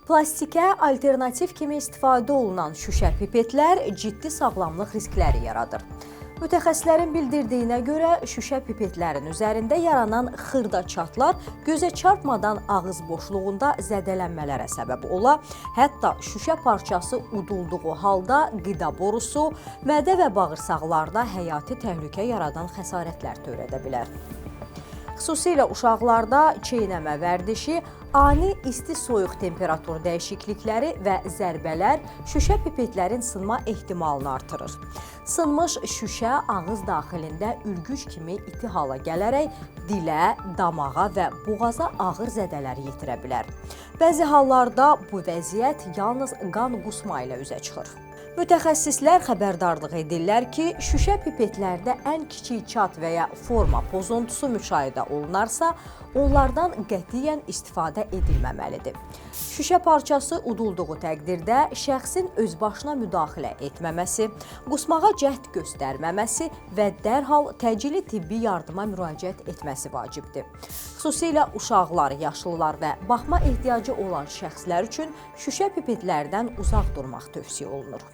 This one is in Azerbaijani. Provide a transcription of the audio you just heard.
Plastikə alternativ kimi istifadə olunan şüşə pipetlər ciddi sağlamlıq riskləri yaradır. Mütəxəssislərin bildirdiyinə görə şüşə pipetlərin üzərində yaranan xırda çatlar gözə çarpmadan ağız boşluğunda zədələnmələrə səbəb ola, hətta şüşə parçası udulduğu halda qida borusu, mədə və bağırsaqlarda həyati təhlükə yaradan xəsarətlər törədə bilər. Xüsusilə uşaqlarda çeynəmə vərdişi, ani isti-soyuq temperatur dəyişiklikləri və zərbələr şüşə pipetlərin sınma ehtimalını artırır. Sınmış şüşə ağız daxilində ülgüc kimi iti hala gələrək dilə, damağa və boğaza ağır zədələr yetirə bilər. Bəzi hallarda bu vəziyyət yalnız qan qusma ilə üzə çıxır. Mütəxəssislər xəbərdarlıq edirlər ki, şüşə pipetlərdə ən kiçik çat və ya forma pozuntusu müşahidə olunarsa, onlardan qətiyyən istifadə edilməməlidir. Şüşə parçası udulduğu təqdirdə şəxsin özbaşına müdaxilə etməməsi, qusmağa cəhd göstərməməsi və dərhal təcili tibbi yardıma müraciət etməsi vacibdir. Xüsusilə uşaqlar, yaşlılar və baxma ehtiyacı olan şəxslər üçün şüşə pipetlərdən uzaq durmaq tövsiyə olunur.